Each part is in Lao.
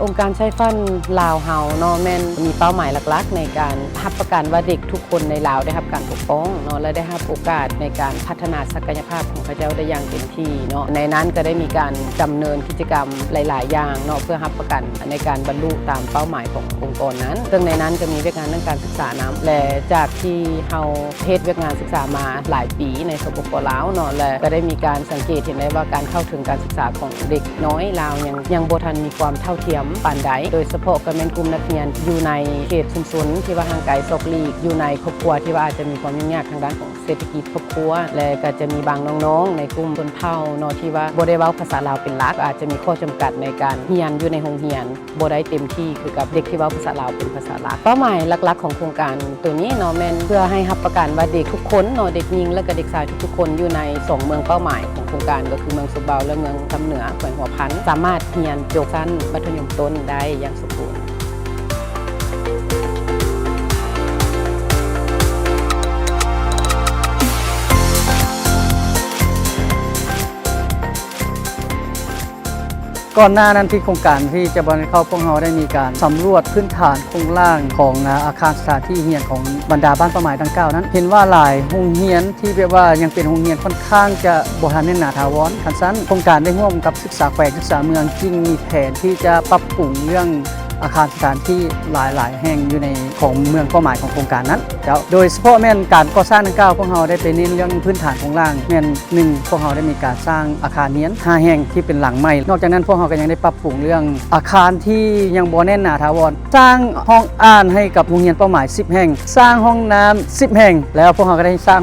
ອົງການໄຊຟັນລາວເຮົາເນາະ ແມ່ນມີເປົ້າໝາຍຫຼັກໆໃນການຮັບປະກັນວ່າເດັກທຸກຄົນໃນລາວໄດ້ຮັບການປົກປ້ອງເນາະ ແລະ ໄດ້ຮັບໂອກາດໃນການພັດທະນາສັກກະຍະພາບຂອງເຂົາເຈົ້າໄດ້ຢ່າງເຕັມທີ່ເນາະ. ໃນນັ້ນກໍໄດ້ມີການດຳເນີນກິດຈະກຳຫຼາຍໆຢ່າງເນາະ ເພື່ອຮັບປະກັນໃນການບັນລຸຕາມເປົ້າໝາຍຂອງອົງກອນນັ້ນ, ເຊິ່ງໃນນັ້ນກໍມີວຽກງານເລື່ອງການສຶກສານຳ ແລະ ຈາກທີ່ເຮົາເຮັດວຽກງານສຶກສາມາຫຼາຍປີໃນ ສປປ ລາວເນາະ ແລະ ກໍໄດ້ມີການສັງເກດເຫັນໄດ້ວ່າການເຂົ້າເຖິງການສຶກສາຂອງ ເດັກນ້ອຍລາວຍັງ ຍັງບໍ່ທັນມີຄວາມເທົ່າທຽມປານໃດ, ໂດຍສະເພາະກໍແມ່ນກຸ່ມນັກຮຽນຢູ່ໃນເຂດຊຸມຊົນທີ່ວ່າຫ່າງໄກສອກຫຼີກ, ຢູ່ໃນຄອບຄົວທີ່ວ່າອາດຈະມີຄວາມຫຍຸ້ງຍາກທາງດ້ານຂອງເສດຖະກິດຄອບຄົວ ແລະ ກໍຈະມີບາງນ້ອງໆໃນກຸ່ມຊົນເຜົ່າເນາະ ທີ່ວ່າບໍ່ໄດ້ເວົ້າພາສາລາວເປັນຫຼັກ, ອາດຈະມີຂໍ້ຈຳກັດໃນການຮຽນຢູ່ໃນໂຮງຮຽນ ບໍ່ໄດ້ເຕັມທີ່ຄືກັບເດັກທີ່ເວົ້າພາສາລາວເປັນພາສາຫຼັກ. ເປົ້າໝາຍຫຼັກໆຂອງໂຄງການໂຕນີ້ເນາະ ແມ່ນເພື່ອໃຫ້ຮັບປະກັນວ່າເດັກທຸກຄົນເນາະ ເດັກຍິງ ແລະ ກໍເດັກຊາຍທຸກໆຄົນຢູ່ໃນສອງເມືອງເປົ້າໝາຍຂອງໂຄງການ ກໍຄືເມືອງສົບເບົາ ແລະ ເມືອງຊຳເໜືອ ແຂວງຫົວພັນ ສາມາດຮຽນຈົບຊັ້ນມັດທະຍົມຕົ້ນໄດ້ຢ່າງສົມບູນ. ກ່ອນໜ້ານັ້ນທີ່ໂຄງການທີ່ຈະບໍ່ທັນເຂົ້າ ພວກເຮົາໄດ້ມີການສຳຫຼວດພື້ນຖານໂຄງລ່າງຂອງອາຄານສະຖານທີ່ຮຽນຂອງບັນດາບ້ານເປົ້າໝາຍດັ່ງກ່າວນັ້ນ ເຫັນວ່າຫຼາຍໂຮງຮຽນທີ່ແບບວ່າຍັງເປັນໂຮງຮຽນຂ້ອນຂ້າງຈະບໍ່ທັນແໜ້ນໜາຖາວອນ. ຄັນຊັ້ນ ໂຄງການໄດ້ຮ່ວມກັບສຶກສາແຂວງ ສຶກສາເມືອງ ຈຶ່ງມີແຜນທີ່ຈະປັບປຸງເລື່ອງອາຄານສະຖານທີ່ຫຼາຍໆແຫ່ງຢູ່ໃນຂອງເມືອງເປົ້າໝາຍຂອງໂຄງການນັ້ນເຈົ້າ. ໂດຍສະເພາະແມ່ນການກໍ່ສ້າງດັ່ງກ່າວ ພວກເຮົາໄດ້ໄປເນັ້ນເລື່ອງພື້ນຖານໂຄງລ່າງ ແມ່ນ ໜຶ່ງ ພວກເຮົາໄດ້ມີການສ້າງອາຄານຮຽນຫ້າແຫ່ງທີ່ເປັນຫຼັງໃໝ່. ນອກຈາກນັ້ນ ພວກເຮົາກໍຍັງໄດ້ປັບປຸງເລື່ອງອາຄານທີ່ຍັງບໍ່ແໜ້ນໜາຖາວອນ, ສ້າງຫ້ອງອ່ານໃຫ້ກັບໂຮງຮຽນເປົ້າໝາຍສິບແຫ່ງ, ສ້າງຫ້ອງນ້ຳສິບແຫ່ງ, ແລ້ວພວກເຮົາກໍໄດ້ສ້າງ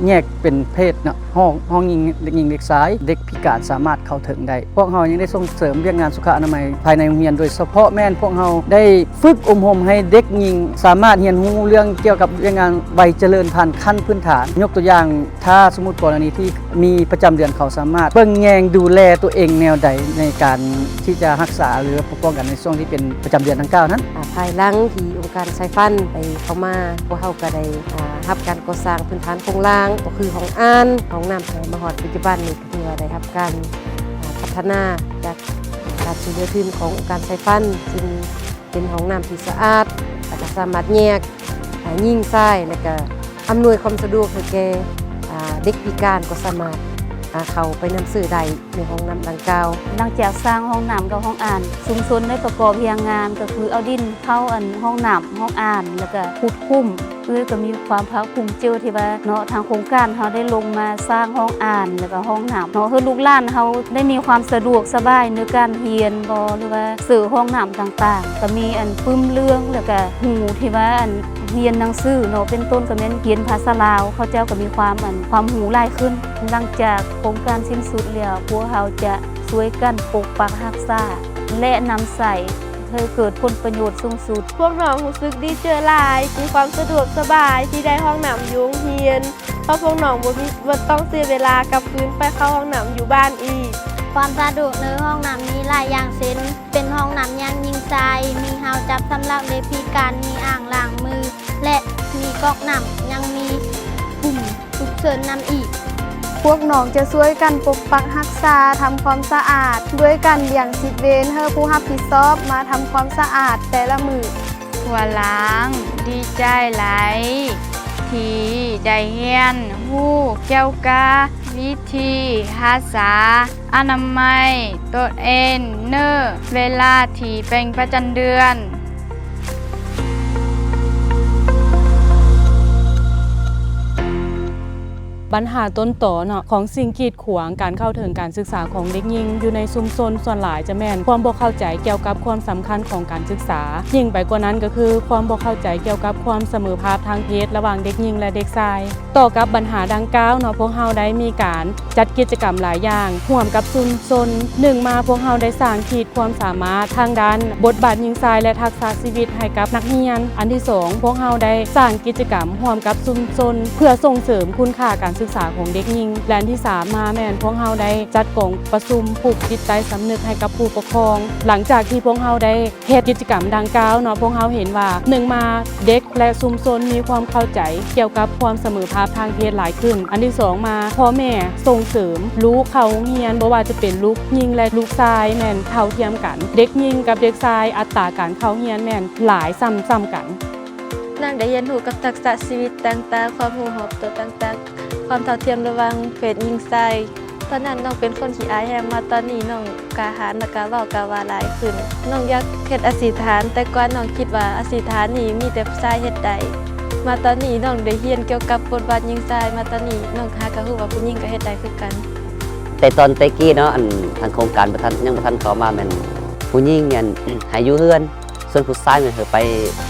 ແຍກເປັນເພດເນາະ, ຫ້ອງ ຫ້ອງຍິງ ເດັກຍິງ ເດັກຊາຍ, ເດັກພິການສາມາດເຂົ້າເຖິງໄດ້. ພວກເຮົາຍັງໄດ້ສົ່ງເສີມວຽກງານສຸຂະອະນາໄມພາຍໃນໂຮງຮຽນ, ໂດຍສະເພາະແມ່ນພວກເຮົາໄດ້ຝຶກອົບຮົມໃຫ້ເດັກຍິງສາມາດຮຽນຮູ້ເລື່ອງກ່ຽວກັບວຽກງານໄວຈະເລີນພັນຂັ້ນພື້ນຖານ. ຍົກຕົວຢ່າງ ຖ້າສົມມຸດກໍລະນີທີ່ມີປະຈຳເດືອນ ເຂົາສາມາດເບິ່ງແຍງດູແລຕົວເອງແນວໃດ ໃນການທີ່ຈະຮັກສາ ຫຼື ປ້ອງກັນໃນຊ່ວງທີ່ເປັນປະຈຳເດືອນດັ່ງກ່າວນັ້ນ? ອາ ພາຍຫຼັງທີ່ອົງການໄຊຟັນໄດ້ເຂົ້າມາ, ພວກເຮົາກໍໄດ້ ອາ ຮັບການກໍ່ສ້າງພື້ນຖານໂຄງລ່າງ ກໍຄືຫ້ອງອ່ານ, ຫ້ອງນ້ຳ, ແຕ່ມາຮອດປັດຈຸບັນນີ້ກໍຖືວ່າໄດ້ຮັບການ ອາ ພັດທະນາຈາກການຊ່ວຍເຫຼືອທຶນຂອງອົງການໄຊຟັນ, ຊຶ່ງ ເປັນຫ້ອງນ້ຳທີ່ສະອາດ ແລະ ກໍສາມາດແຍກ ອາ ຍິງຊາຍ ແລະ ກໍອຳນວຍຄວາມສະດວກໃຫ້ແກ່ ອາ ເດັກພິການກໍສາມາດ ອາ ເຂົ້າໄປນຳເຊື່ອໄດ້ໃນຫ້ອງນ້ຳດັ່ງກ່າວ. ຫຼັງຈາກສ້າງຫ້ອງນ້ຳກັບຫ້ອງອ່ານ, ຊຸມຊົນໄດ້ປະກອບວຽກງານ ກໍຄືເອົາດິນເຜົາອັນຫ້ອງນ້ຳ, ຫ້ອງອ່ານ ແລ້ວກໍຂຸດຄຸ້ມ. ເອີ ກໍມີຄວາມພາກພູມໃຈທີ່ວ່າເນາະ ທາງໂຄງການເຮົາໄດ້ລົງມາສ້າງຫ້ອງອ່ານ ແລ້ວກໍຫ້ອງນ້ຳເນາະ ໃຫ້ລູກຫຼານເຮົາໄດ້ມີຄວາມສະດວກສະບາຍໃນການຮຽນບໍ ຫຼືວ່າເສີຫ້ອງນ້ຳຕ່າງໆ. ກໍມີອັນປຶ້ມເລື່ອງ ແລ້ວກໍຮູ້ທີ່ວ່າອັນຮຽນໜັງສືເນາະ ເປັນຕົ້ນກໍແມ່ນຮຽນພາສາລາວ, ເຂົາເຈົ້າກໍມີຄວາມອັນ ຄວາມຮູ້ຫຼາຍຂຶ້ນ. ຫຼັງຈາກໂຄງການສິ້ນສຸດແລ້ວ ພວກເຮົາຈະຊ່ວຍກັນປົກປັກຮັກສາ ແລະ ນຳໃຊ້ ໃຫ້ເກີດຜົນປະໂຫຍດສູງສຸດ. ພວກນ້ອງຮູ້ສຶກດີໃຈຫຼາຍ, ມີຄວາມສະດວກສະບາຍທີ່ໄດ້ຫ້ອງນ້ຳຢູ່ໂຮງຮຽນ, ເພາະພວກນ້ອງບໍ່ມີ ບໍ່ຕ້ອງເສຍເວລາກັບຄືນໄປເຂົ້າຫ້ອງນ້ຳຢູ່ບ້ານອີກ. ຄວາມສະດວກໃນຫ້ອງນ້ຳມີຫຼາຍຢ່າງ ເຊັ່ນ ເປັນຫ້ອງນ້ຳແຍກຍິງຊາຍ, ມີຮາວຈັບສຳລັບເດັກພິການ, ມີອ່າງລ້າງມື ແລະ ມີກອກນ້ຳ, ຍັງມີປຸ່ມ ສຸກເສີນນຳອີກ. ພວກນ້ອງຈະຊ່ວຍກັນປົກປັກຮັກສາ, ທຳຄວາມສະອາດ, ດ້ວຍການລຽງສິດເວນໃຫ້ຜູ້ຮັບຜິດຊອບມາທຳຄວາມສະອາດແຕ່ລະມື້. ພວກຫຼານດີໃຈຫຼາຍ ທີ່ໄດ້ຮຽນຮູ້ກ່ຽວກັບວິທີຮັກສາອະນາໄມຕົນເອງ ໃນເວລາທີ່ເປັນປະຈຳເດືອນ. ບັນຫາຕົ້ນຕໍເນາະ ຂອງສິ່ງກີດຂວາງການເຂົ້າເຖິງການສຶກສາຂອງເດັກຍິງຢູ່ໃນຊຸມຊົນ ສ່ວນຫຼາຍຈະແມ່ນຄວາມບໍ່ເຂົ້າໃຈກ່ຽວກັບຄວາມສຳຄັນຂອງການສຶກສາ, ຍິ່ງໄປກວ່ານັ້ນກໍຄືຄວາມບໍ່ເຂົ້າໃຈກ່ຽວກັບຄວາມສະເໝີພາບທາງເພດລະຫວ່າງເດັກຍິງ ແລະ ເດັກຊາຍ. ຕໍ່ກັບບັນຫາດັ່ງກ່າວເນາະ ພວກເຮົາໄດ້ມີການຈັດກິດຈະກຳຫຼາຍຢ່າງຮ່ວມກັບຊຸມຊົນ. ໜຶ່ງມາ ພວກເຮົາໄດ້ສ້າງຂີດຄວາມສາມາດທາງດ້ານບົດບາດຍິງຊາຍ ແລະ ທັກສະຊີວິດໃຫ້ກັບນັກຮຽນ. ອັນທີສອງ ພວກເຮົາໄດ້ສ້າງກິດຈະກຳຮ່ວມກັບຊຸມຊົນ ເພື່ອສົ່ງເສີມຄຸນຄ່າການສຶກສາຂອງເດັກຍິງ ແລະ ອັນທີສາມມາແມ່ນພວກເຮົາໄດ້ຈັດກອງປະຊຸມປູກຈິດໃຕ້ສຳນຶກໃຫ້ກັບຜູ້ປົກຄອງ. ຫຼັງຈາກທີ່ພວກເຮົາໄດ້ ເຮັດກິດຈະກຳດັ່ງກ່າວເນາະ ພວກເຮົາເຫັນວ່າ ໜຶ່ງມາ ເດັກ ແລະ ຊຸມຊົນມີຄວາມເຂົ້າໃຈກ່ຽວກັບຄວາມສະເໝີພາບທາງເພດຫຼາຍຂຶ້ນ. ອັນທີສອງມາ ພໍ່ແມ່ສົ່ງເສີມລູກເຂົ້າໂຮງຮຽນ ບໍ່ວ່າຈະເປັນລູກຍິງ ແລະ ລູກຊາຍ ແມ່ນເທົ່າທຽມກັນ. ເດັກຍິງກັບເດັກຊາຍ ອັດຕາການເຂົ້າຮຽນແມ່ນຫຼາຍສ່ຳໆກັນ. ນ້ອງໄດ້ຮຽນຮູ້ກັບທັກສະຊີວິດຕ່າງໆ, ຄວາມຮູ້ຮອບຕົວຕ່າງໆ, ຄວາມເທົ່າທຽມລະຫວ່າງເພດຍິງຊາຍ. ຕອນນັ້ນນ້ອງເປັນຄົນຂີ້ອາຍແຮງ, ມາຕອນນີ້ນ້ອງກ້າຫານ ແລ້ວກະເວົ້າ ກະວ່າຫຼາຍຂຶ້ນ. ນ້ອງຢາກເຮັດອາຊີບທະຫານ, ແຕ່ກ່ອນນ້ອງຄິດວ່າອາຊີບທະຫານນີ້ມີແຕ່ຜູ້ຊາຍເຮັດໄດ້. ມາຕອນນີ້ນ້ອງໄດ້ຮຽນກ່ຽວກັບບົດບາດຍິງຊາຍ, ມາຕອນນີ້ນ້ອງຫາກະຮູ້ວ່າຜູ້ຍິງກະເຮັດໄດ້ຄືກັນ. ແຕ່ຕອນແຕ່ກີ້ເນາະ ອັນ ທາງໂຄງການບໍ່ທັນ ຍັງບໍ່ທັນເຂົ້າມາ ແມ່ນຜູ້ຍິງແມ່ນໃຫ້ຢູ່ເຮືອນ, ສ່ວນຜູ້ຊາຍແມ່ນໃຫ້ໄປ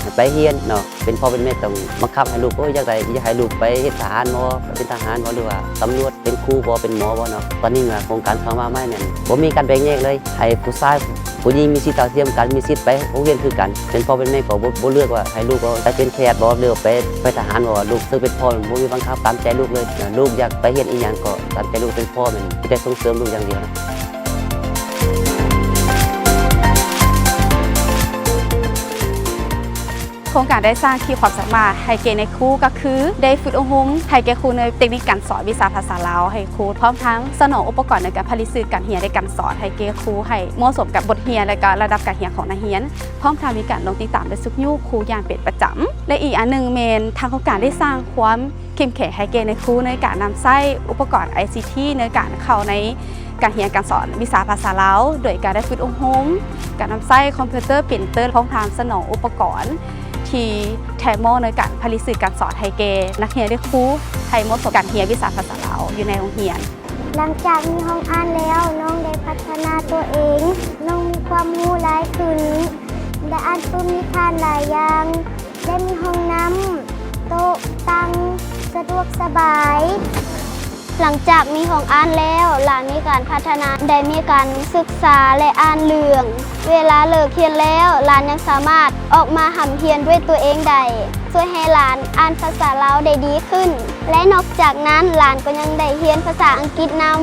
ໃຫ້ໄປຮຽນເນາະ. ເປັນພໍ່ເປັນແມ່ຕ້ອງບັງຄັບໃຫ້ລູກ, ໂອ້ຍ ຢາກໄດ້ ຢາກໃຫ້ລູກໄປເຮັດທະຫານບໍ່ ໄປເປັນທະຫານບໍ່ ຫຼືວ່າຕຳຫຼວດ, ເປັນຄູບໍ່ ເປັນໝໍບໍ່ເນາະ. ຕອນນີ້ວ່າໂຄງການເຂົ້າມາໃໝ່ແມ່ນບໍ່ມີການແບ່ງແຍກເລີຍ, ໃຫ້ຜູ້ຊາຍຜູ້ຍິງມີສິດເທົ່າທຽມກັນ, ມີສິດໄປໂຮງຮຽນຄືກັນ. ເປັນພໍ່ເປັນແມ່ກໍບໍ່ ບໍ່ເລືອກວ່າໃຫ້ລູກວ່າໄປເປັນແພດບໍ່ ຫຼືວ່າໄປ ໄປທະຫານບໍ່, ລູກເຊິ່ງເປັນພໍ່ບໍ່ມີບັງຄັບ, ຕາມໃຈລູກເລີຍ. ລູກຢາກໄປຮຽນອີ່ຫຍັງກໍຕາມໃຈລູກ, ເປັນພໍ່ແມ່ນມີແຕ່ສົ່ງເສີມລູກຢ່າງດຽວນະ. ໂຄງການໄດ້ສ້າງຂີດຄວາມສາມາດໃຫ້ແກ່ນາຍຄູ ກໍຄືໄດ້ຝຶກອົບຮົມໃຫ້ແກ່ຄູໃນເຕັກນິກການສອນວິຊາພາສາລາວໃຫ້ຄູ, ພ້ອມທັງສະໜອງອຸປະກອນໃນການຜະລິດສື່ການຮຽນ ແລະ ການສອນໃຫ້ແກ່ຄູ ໃຫ້ເໝາະສົມກັບບົດຮຽນ ແລະ ກໍລະດັບການຮຽນຂອງນັກຮຽນ, ພ້ອມທັງມີການລົງຕິດຕາມ ແລະ ຊຸກຍູ້ຄູຢ່າງເປັນປະຈຳ. ແລະ ອີກອັນໜຶ່ງແມ່ນທາງໂຄງການໄດ້ສ້າງຄວາມ ເຂັ້ມແຂງໃຫ້ແກ່ນາຍຄູໃນການນຳໃຊ້ອຸປະກອນໄອຊີທີໃນການເຂົ້າໃນການຮຽນການສອນວິຊາພາສາລາວ ໂດຍການໄດ້ຝຶກອົບຮົມການນຳໃຊ້ຄອມພິວເຕີ, ປຣິນເຕີ, ພ້ອມທັງສະໜອງອຸປະກອນທີ່ແທມເໝາະໃນການຜະລິດສື່ການສອນໃຫ້ແກ່ນັກຮຽນ ແລະ ຄູ ໃຫ້ເໝາະສົມການຮຽນວິຊາພາສາລາວຢູ່ໃນໂຮງຮຽນ. ຫຼັງຈາກມີຫ້ອງອ່ານແລ້ວ, ນ້ອງໄດ້ພັດທະນາຕົວເອງ, ນ້ອງມີຄວາມຮູ້ຫຼາຍຂຶ້ນ, ໄດ້ອ່ານປຶ້ມນິທານຫຼາຍຢ່າງ, ໄດ້ມີຫ້ອງນ້ຳ, ໂຕະ, ຕັ່ງ, ສະດວກສະບາຍ. ຫຼັງຈາກມີຫ້ອງອ່ານແລ້ວ, ຫຼານມີການພັດທະນາ, ໄດ້ມີການສຶກສາ ແລະ ອ່ານເລື່ອງ. ເວລາເລີກຮຽນແລ້ວ, ຫຼານຍັງສາມາດອອກມາຮ່ຳຮຽນດ້ວຍຕົວເອງໄດ້, ຊ່ວຍໃຫ້ຫຼານອ່ານພາສາລາວໄດ້ດີຂຶ້ນ ແລະ ນອກຈາກນັ້ນ, ຫຼານກໍຍັງໄດ້ຮຽນພາສາອັງກິດນຳ.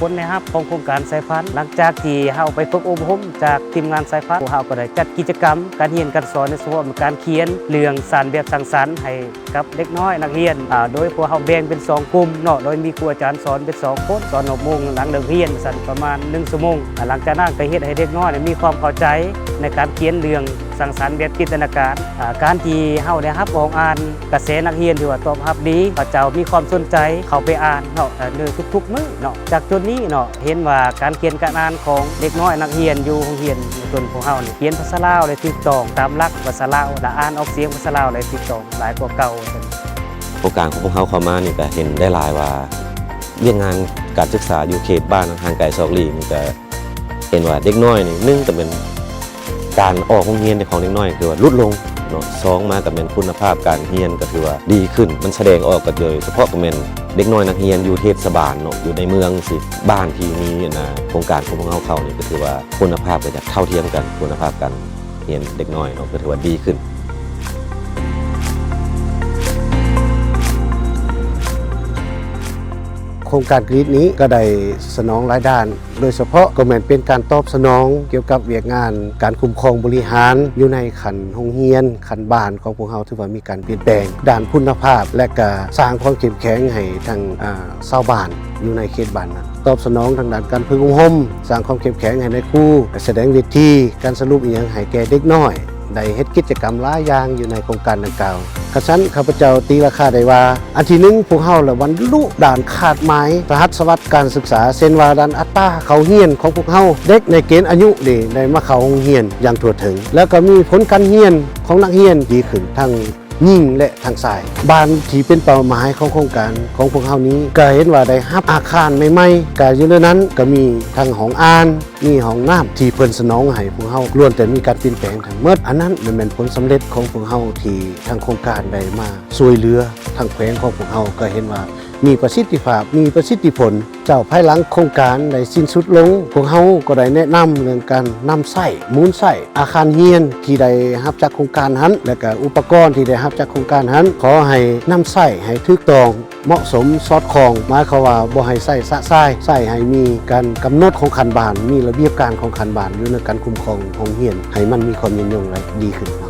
ຜົນໄດ້ຮັບຂອງໂຄງການສາຍພັນ, ຫຼັງຈາກທີ່ເຮົາໄປຝຶກອົບຮົມຈາກທີມງານສາຍພັນ, ພວກເຮົາກໍໄດ້ຈັດກິດຈະກຳການຮຽນການສອນ, ໂດຍສະເພາະການຂຽນເລື່ອງສານແບບສ້າງສັນໃຫ້ ກັບເດັກນ້ອຍນັກຮຽນ, ອາ, ໂດຍພວກເຮົາແບ່ງເປັນສອງກຸ່ມເນາະ, ໂດຍມີຄູອາຈານສອນເປັນສອງຄົນ, ສອນນອກໂມງຫຼັງເລີກຮຽນວ່າຊັ້ນ ປະມານໜຶ່ງຊົ່ວໂມງ. ອາ, ຫຼັງຈາກນັ້ນກໍເຮັດໃຫ້ເດັກນ້ອຍມີຄວາມເຂົ້າໃຈໃນການຂຽນເລື່ອງສ້າງສັນແບບຈິນຕະນາການ. ອາ, ການທີ່ເຮົາໄດ້ຮັບຮອງອ່ານກະແສນັກຮຽນທີ່ວ່າຕອບຮັບດີ, ເຂົາເຈົ້າມີຄວາມສົນໃຈເຂົ້າໄປອ່ານເນາະ, ເອີ, ໃນທຸກໆມື້ເນາະ. ຈາກຈຸດນີ້ເນາະ, ເຫັນວ່າການຂຽນການອ່ານຂອງເດັກນ້ອຍນັກຮຽນຢູ່ໂຮງຮຽນ ເປັນພວກເຮົານີ້ ຂຽນພາສາລາວໄດ້ຖືກຕ້ອງຕາມຫຼັກພາສາລາວ ແລະ ອ່ານອອກສຽງພາສາລາວໄດ້ຖືກຕ້ອງຫຼາຍກວ່າເກົ່າ. ໂຄງການຂອງພວກເຮົາເຂົ້າມານີ້ກໍເຫັນໄດ້ຫຼາຍວ່າ ວຽກງານການສຶກສາຢູ່ເຂດບ້ານຫ່າງໄກຊອກຫຼີກນີ້ ກໍເຫັນວ່າເດັກນ້ອຍນີ້ ໜຶ່ງກໍແມ່ນການອອກໂຮງຮຽນຂອງເດັກນ້ອຍ ຄືວ່າຫຼຸດລົງເນາະ, ສອງມາກໍແມ່ນຄຸນນະພາບການຮຽນກໍຖືວ່າດີຂຶ້ນ, ມັນສະແດງອອກກໍໂດຍສະເພາະກໍແມ່ນເດັກນ້ອຍນັກຮຽນຢູ່ເທດສະບານເນາະ, ຢູ່ໃນເມືອງຊີ້ ບ້ານທີ່ມີ ອັນນ່າ ໂຄງການຂອງພວກເຮົາເຂົ້ານີ້ ກໍຖືວ່າ ຄຸນນະພາບກໍຈະເທົ່າທຽມກັນ, ຄຸນນະພາບການຮຽນເດັກນ້ອຍເນາະ ກໍຖືວ່າດີຂຶ້ນ. ໂຄງການກຣີດນີ້ກໍໄດ້ສະໜອງຫຼາຍດ້ານ, ໂດຍສະເພາະກໍແມ່ນເປັນການຕອບສະໜອງກ່ຽວກັບວຽກງານການຄຸ້ມຄອງບໍລິຫານຢູ່ໃນຂັ້ນໂຮງຮຽນ, ຂັ້ນບ້ານຂອງພວກເຮົາ ຖືວ່າມີການປ່ຽນແປງດ້ານຄຸນນະພາບ ແລະ ກະສ້າງຄວາມເຂັ້ມແຂງໃຫ້ທາງ ອາ ຊາວບ້ານຢູ່ໃນເຂດບ້ານນັ້ນ, ຕອບສະໜອງທາງດ້ານການຝຶກອົບຮົມ, ສ້າງຄວາມເຂັ້ມແຂງໃຫ້ນາຍຄູ, ສະແດງເວທີການສະຫຼຸບອີ່ຫຍັງໃຫ້ແກ່ເດັກນ້ອຍ, ໄດ້ເຮັດກິດຈະກຳຫຼາຍຢ່າງຢູ່ໃນໂຄງການດັ່ງກ່າວ. ຄັນຊັ້ນ ຂ້າພະເຈົ້າຕີລາຄາໄດ້ວ່າ ອັນທີໜຶ່ງ ພວກເຮົາລະບັນລຸດ້ານຄາດໝາຍລະຫັດສະຫວັດການສຶກສາ, ເຊັ່ນວ່າ ດ້ານອັດຕາເຂົ້າຮຽນຂອງພວກເຮົາ, ເດັກໃນເກນອາຍຸນີ້ໄດ້ມາເຂົ້າໂຮງຮຽນຢ່າງທົ່ວເຖິງ, ແລ້ວກໍມີຜົນການຮຽນຂອງນັກຮຽນດີຂຶ້ນ, ທັງ ຍິງ ແລະ ທັງຊາຍ. ບ້ານທີ່ເປັນເປົ້າໝາຍຂອງໂຄງການຂອງພວກເຮົານີ້ ກໍເຫັນວ່າໄດ້ຮັບອາຄານໃໝ່ໆ, ກໍຢູ່ໃນນັ້ນກໍມີທັງຫ້ອງອ່ານ, ມີຫ້ອງນ້ຳທີ່ເພິ່ນສະໜອງໃຫ້ພວກເຮົາ ລ້ວນແຕ່ມີການປ່ຽນແປງທັງໝົດ. ອັນນັ້ນມັນແມ່ນຜົນສຳເລັດຂອງພວກເຮົາທີ່ທາງໂຄງການໄດ້ມາຊ່ວຍເຫຼືອທາງແຂວງຂອງພວກເຮົາ, ກໍເຫັນວ່າມີປະສິດທິພາບ, ມີປະສິດທິຜົນ. ເຈົ້າ ພາຍຫຼັງໂຄງການໄດ້ສິ້ນສຸດລົງ, ພວກເຮົາກໍໄດ້ແນະນຳເລື່ອງການນຳໃຊ້, ໝູນໃຊ້ອາຄານຮຽນທີ່ໄດ້ຮັບຈາກໂຄງການຫັ້ນ ແລະ ກະອຸປະກອນທີ່ໄດ້ຮັບຈາກໂຄງການຫັ້ນ ຂໍໃຫ້ນຳໃຊ້ໃຫ້ຖືກຕ້ອງ ເໝາະສົມ ສອດຄ່ອງ, ໝາຍຄວາມວ່າບໍ່ໃຫ້ໃຊ້ຊະຊາຍ, ໃຊ້ໃຫ້ມີການກຳນົດຂອງຂັ້ນບ້ານ, ມີລະບຽບການຂອງຂັ້ນບ້ານ ຢູ່ໃນການຄຸ້ມຄອງໂຮງຮຽນ ໃຫ້ມັນມີຄວາມຍືນຍົງ ແລະ ດີຂຶ້ນເນາະ.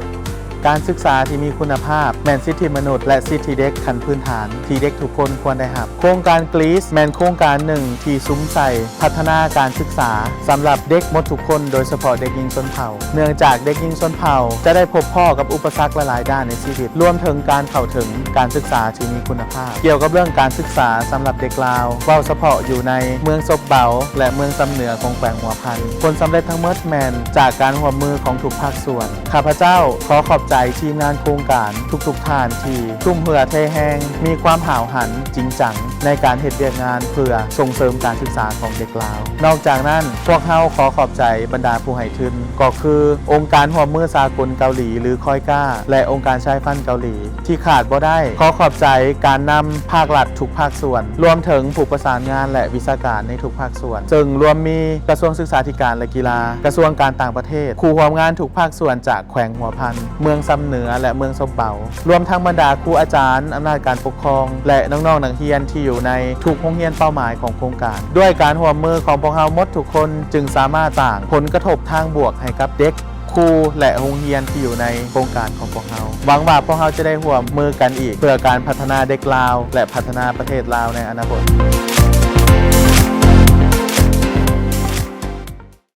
ການສຶກສາທີ່ມີຄຸນນະພາບ ແມ່ນສິດທິມະນຸດ ແລະ ສິດທິເດັກຂັ້ນພື້ນຖານທີ່ເດັກທຸກຄົນຄວນໄດ້ຮັບ. ໂຄງການ GLISS ແມ່ນໂຄງການໜຶ່ງທີ່ສຸມໃສ່ພັດທະນາການສຶກສາສຳລັບເດັກໝົດທຸກຄົນ, ໂດຍສະເພາະເດັກຍິງຊົນເຜົ່າ. ເນື່ອງຈາກເດັກຍິງຊົນເຜົ່າຈະໄດ້ພົບພໍ້ກັບອຸປະສັກຫຼາຍໆດ້ານໃນຊີວິດ, ລວມເຖິງການເຂົ້າເຖິງການສຶກສາທີ່ມີຄຸນນະພາບ. ກ່ຽວກັບເລື່ອງການສຶກສາສຳລັບເດັກລາວ, ເວົ້າສະເພາະຢູ່ໃນເມືອງສົບເບົາ ແລະ ເມືອງຊຳເໜືອຂອງແຂວງຫົວພັນ, ຜົນສຳເລັດທັງໝົດແມ່ນຈາກການຮ່ວມມືຂອງທຸກພາກສ່ວນ. ຂ້າພະເຈົ້າຂໍຂອບໃຈທີມງານໂຄງການທຸກໆທ່ານທີ່ທຸ່ມເຫື່ອເທແຮງ, ມີຄວາມຫ້າວຫັນ, ຈິງຈັງໃນການເຮັດວຽກງານເພື່ອສົ່ງເສີມການສຶກສາຂອງເດັກລາວ. ນອກຈາກນັ້ນ, ພວກເຮົາຂໍຂອບໃຈບັນດາຜູ້ໃຫ້ທຶນ, ກໍຄືອົງການຮ່ວມມືສາກົນເກົາຫຼີ ຫຼື KOICA ແລະ ອົງການຊາຍພັນເກົາຫຼີ ທີ່ຂາດບໍ່ໄດ້. ຂໍຂອບໃຈການນຳພາກລັດທຸກພາກສ່ວນ, ລວມເຖິງຜູ້ປະສານງານ ແລະ ວິຊາການໃນທຸກພາກສ່ວນ, ເຊິ່ງລວມມີກະຊວງສຶກສາທິການ ແລະ ກິລາ, ກະຊວງການຕ່າງປະເທດ, ຄູ່ຮ່ວມງານທຸກພາກສ່ວນຈາກແຂວງຫົວພັນ, ເມືອງຊຳເໜືອ ແລະ ເມືອງສົບເບົາ, ລວມທັງບັນດາຄູອາຈານ, ອຳນາດການປົກຄອງ ແລະ ນ້ອງໆນັກຮຽນທີ່ຢູ່ໃນທຸກໂຮງຮຽນເປົ້າໝາຍຂອງໂຄງການ. ດ້ວຍການຮ່ວມມືຂອງພວກເຮົາໝົດທຸກຄົນ ຈຶ່ງສາມາດສ້າງຜົນກະທົບທາງບວກໃຫ້ກັບເດັກ, ຄູ ແລະ ໂຮງຮຽນທີ່ຢູ່ໃນໂຄງການຂອງພວກເຮົາ. ຫວັງວ່າພວກເຮົາຈະໄດ້ຮ່ວມມືກັນອີກ ເພື່ອການພັດທະນາເດັກລາວ ແລະ ພັດທະນາປະເທດລາວໃນອະນາຄົດ.